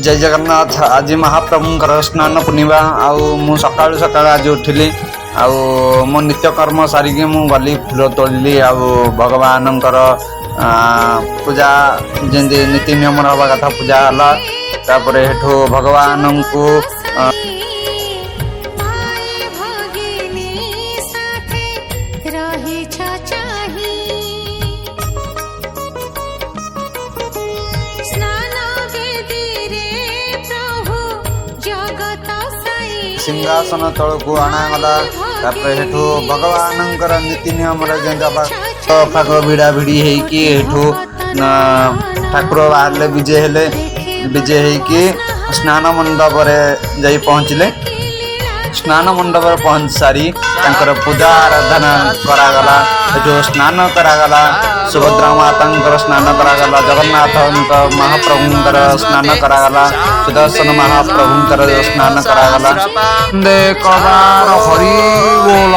ଜୟ ଜଗନ୍ନାଥ। ଆଜି ମହାପ୍ରଭୁଙ୍କର ସ୍ନାନ ପୂର୍ଣ୍ଣିମା। ଆଉ ମୁଁ ସକାଳୁ ସକାଳୁ ଆଜି ଉଠିଲି ଆଉ ମୋ ନିତ୍ୟକର୍ମ ସାରିକି ମୁଁ ଗଲି, ଫୁଲ ତୋଳିଲି ଆଉ ଭଗବାନଙ୍କର ପୂଜା ଯେମିତି ନୀତି ନିୟମର ହେବା କଥା, ପୂଜା ହେଲା। ତାପରେ ହେଠୁ ଭଗବାନଙ୍କୁ ଭାଇ ଭଗିନୀ ସାଥେ ରହିଛ ଚାହିଁ, ସ୍ନାନ ବେଦୀରେ ପ୍ରଭୁ ଜଗତ ସାଇ। ସିଂହାସନ ତଳକୁ ଅଣାଗଲା। ତାପରେ ହେଠୁ ଭଗବାନଙ୍କର ନୀତି ନିୟମରେ ଯେମିତି ହେବା ଫାଗ ଭିଡ଼ା ଭିଡ଼ି ହେଇକି ଏଠୁ ଠାକୁର ବାହାରିଲେ, ବିଜେ ହେଲେ। ବିଜେ ହେଇକି ସ୍ନାନ ମଣ୍ଡପରେ ଯାଇ ପହଞ୍ଚିଲେ। ସ୍ନାନ ମଣ୍ଡପରେ ପହଞ୍ଚି ସାରି ତାଙ୍କର ପୂଜା ଆରାଧନା କରାଗଲା। ଏଠୁ ସ୍ନାନ କରାଗଲା, ସୁଭଦ୍ରା ମାତାଙ୍କର ସ୍ନାନ କରାଗଲା, ଜଗନ୍ନାଥଙ୍କ ମହାପ୍ରଭୁଙ୍କର ସ୍ନାନ କରାଗଲା, ସୁଦର୍ଶନ ମହାପ୍ରଭୁଙ୍କର ସ୍ନାନ କରାଗଲା। ଦେଖବାର ହରି ବୋଲ।